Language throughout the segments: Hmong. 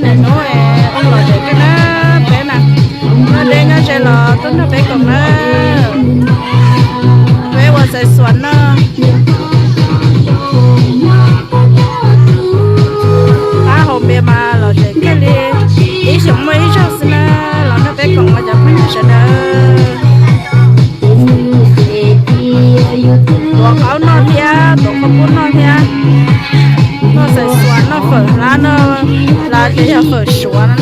Niaj hnub ua lom zem kiag na, peb mas noj deb nyob ze los tuaj nrog peb koom na. Peb ua xaiv xuas noj. Pab haus npias mas lom zem kiag li, ib xyoos muaj ib zaug xwb na, los nrog peb koom os cov phooj ywg sawv daws. Tuav qaub noj thiab, tuav qhov pub noj thiab. Noj xaiv xuas, noj fawm hlab, noj hlab ces yog fawm suav na.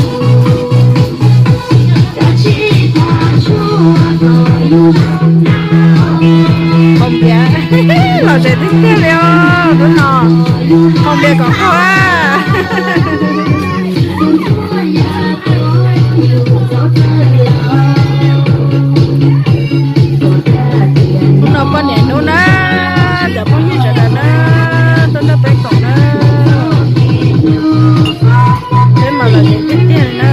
Haus npias lom zem tiag tiag li os hnub no, haus npias kom kawg. Hnub no poj niam hnub na, cov phooj ywg sawv daws na, tuaj nrog peb koom na, peb mas lom zem tiag tiag li na.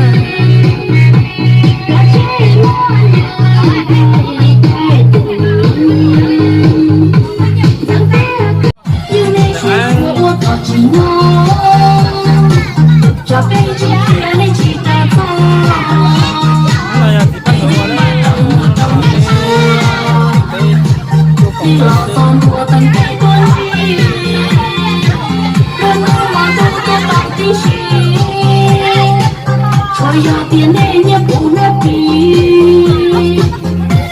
Tsuas yog tias nej nyiaj pub nab ris,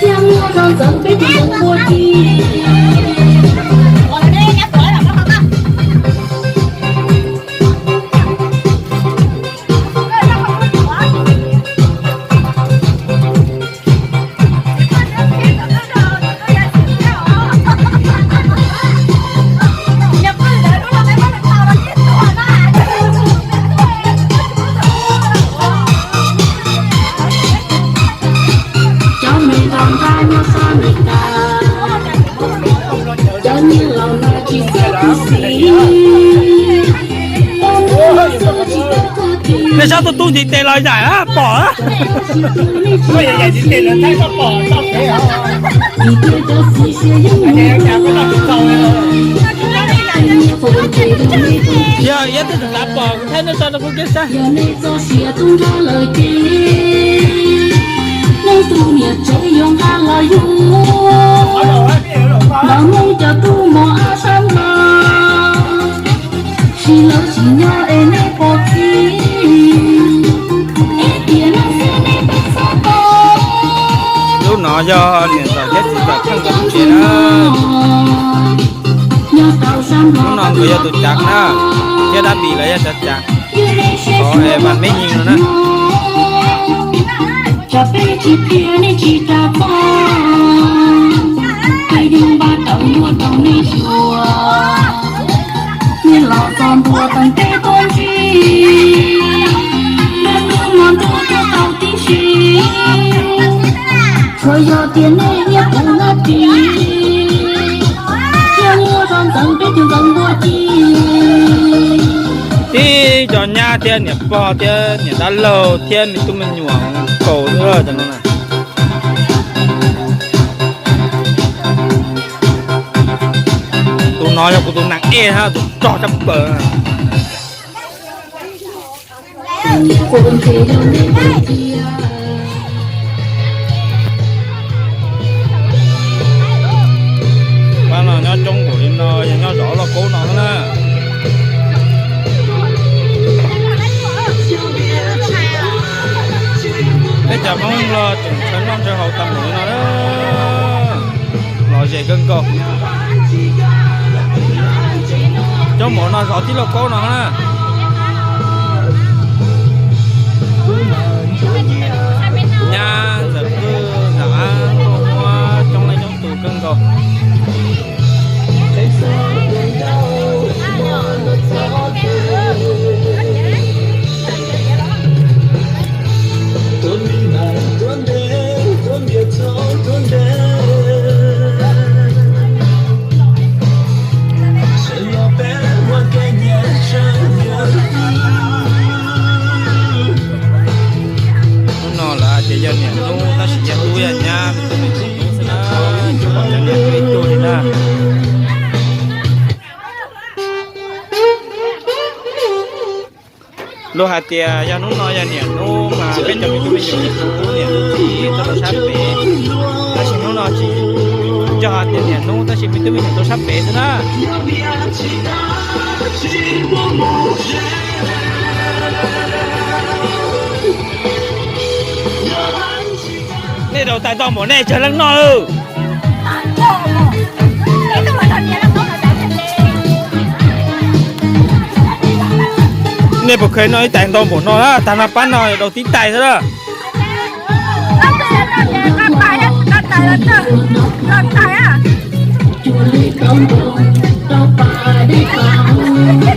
thiab muaj zog ntxeev peb tus ntxeev npua ci. Cov me tau nqa nyob sab Meskas, cov niag laus no tsis txawj khuv xim. Nej sab tub tub ntiv tes los yaim pom. Yog iab twb tsis xav pom, thaij nej tso rau kuv kiag saib. Yog nej txoj sia tub nrog lawm ces, nej tus niam tsev yuav nqa los yug. Los Hmoob cov tub mos ab sab Nplog, sim lawv tsis nyob es nej pom txiv, es tiam no xwb nej peb txhob pom. Lub no yog niam ntxawm thiab txiv ntxawm kheej nkawd lub tsev na. Lub no nkawd yog tus cav na, thiab dab pis lawv yog cov cav. Qhov es mas meb nyi no na. Tsam peb tsis qhia nej tsis tas pom, peb yeej npaj tau nyuaj rau nej xyuas. Nej los txog ntua teem peb tuaj ntsib, nej hnub no ntuj tuaj tau tib si. Tsuas yog tias nej nyiaj pub nab ris, thiab muaj zog ntxeev peb tus ntxeev npua ci. Tib co nyab thiab niam pog thiab niam dab laug thiab me tub me nyuam kaus xwb cov no na. Tus no yog kuv tus neeg ej hab tus rog tshaj plaws. Pab no nyob coob npaum li no yog nyob zov lauj kaub no na. Peb cov Hmoob Nplog tseem ntshaw noj ntshaw haus tag npaum li no na. Lom zem kawg nkaus. Coob npaum no zov tib lauj kaub no na. Nyab ntxawm kwj ntxawm ab tuaj muab coob leej coob tus kawg nkaus. Luag hais tias yog hnub no yog niam hnub mas peb cov me tub me nyuam yuav niam hnub txiv tuaj rau sab pem, tab sis hnub no tsis yog hais tias niam hnub tab sis me tub me nyuam tuaj sab pem xwb na. Nej rau tais ntau npaum nej tsawg leej noj lawm? Nej puas kheev noj ib tais ntau npaum no na? Tag no pab no rau tib tais xwb na.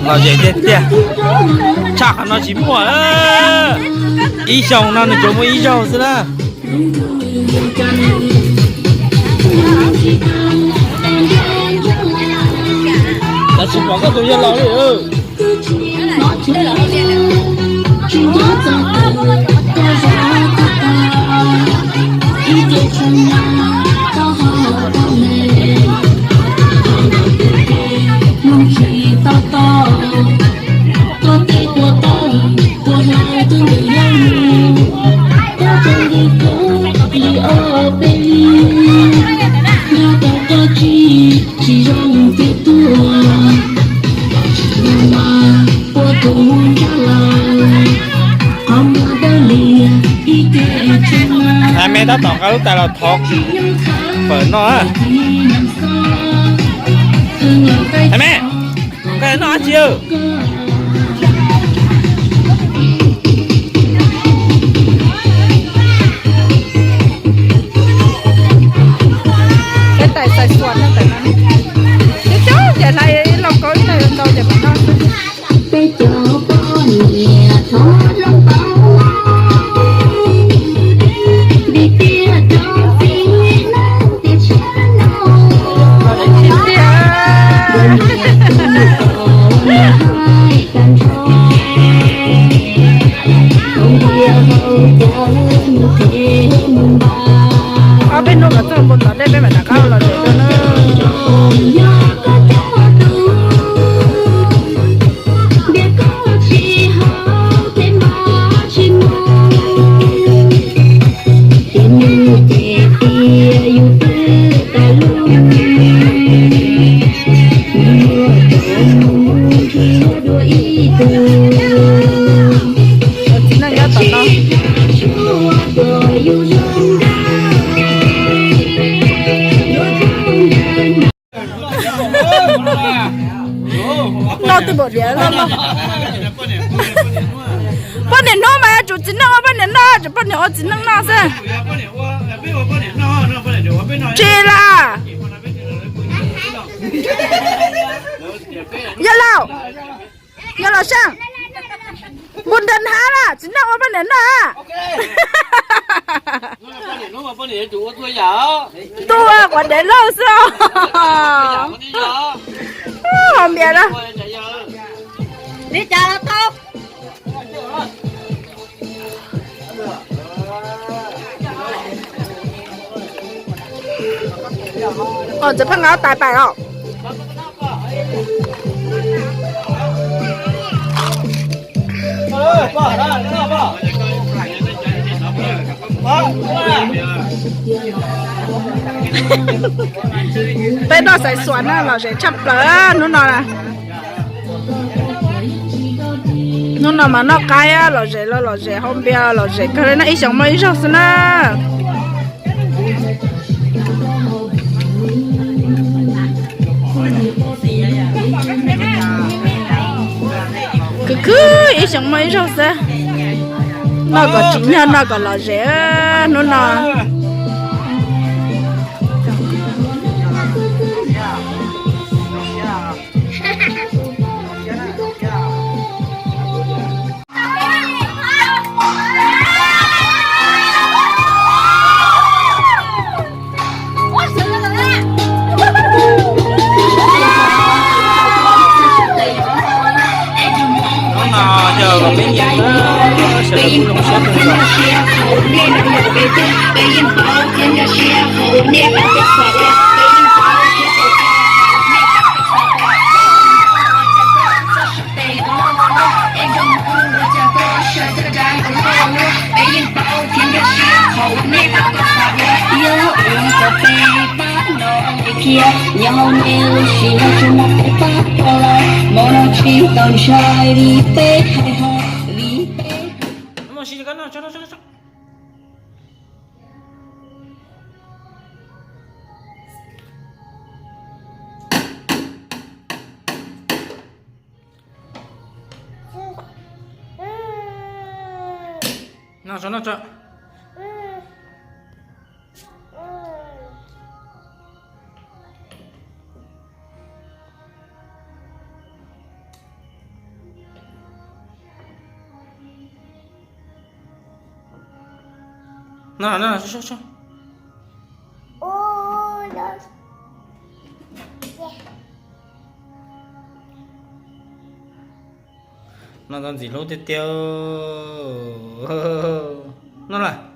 Lom zem tiag tiag, tshaj qhov no tsis muaj. Ib xyoos no nws tsuas muaj ib zaug xwb na. Tab sis pom koj tus yawg laus li. Hais me tab tom nqa lub tais los thov fawm noj. Hais me, nqa noj dab tsi? Peb tais xais xuas no tais no, coob coob ces hlais ib lauj kaub ib tais ntau ces mam noj xwb. Peb cov poj niam thov zoo tau, vim tias cov txiv neej tias tshiab no. Ob peb hnub kom txog npoo ntov dej peb mam rov qab los zem dua na. Txiv neej nyob tom no. Noj twb npaum diav no. Poj niam hnub mas yuav tsum txiv neej ua poj niam noj, tsum poj niam ua txiv neej noj xwb. Tsis las. Yog laus, yog laus Seej, npus ntawd hnab na, txiv neej ua poj niam noj. Ntuj, quav dev lawj xwb os. Haus npias na. Txiv pheej nqa tais pais os. Peb noj xaiv xuas na, lom zem tshaj plaws hnub no na. Hnub no mas noj qaib lom zem los lom zem, haus npias lom zem kawg li na, ib xyoos muaj ib zaug xwb na. Khwv khwv ib xyoos muaj ib zaug xwb. Noj kom tsim nyog, noj kom lom zem hnub no. Hnub no yog peb nyiam, sawv daws kuj zoo siab kawg nkaus. No tso, no tso. No, no, tso, tso, tso. No tau ntxim hlub tiag tiag. No lawm.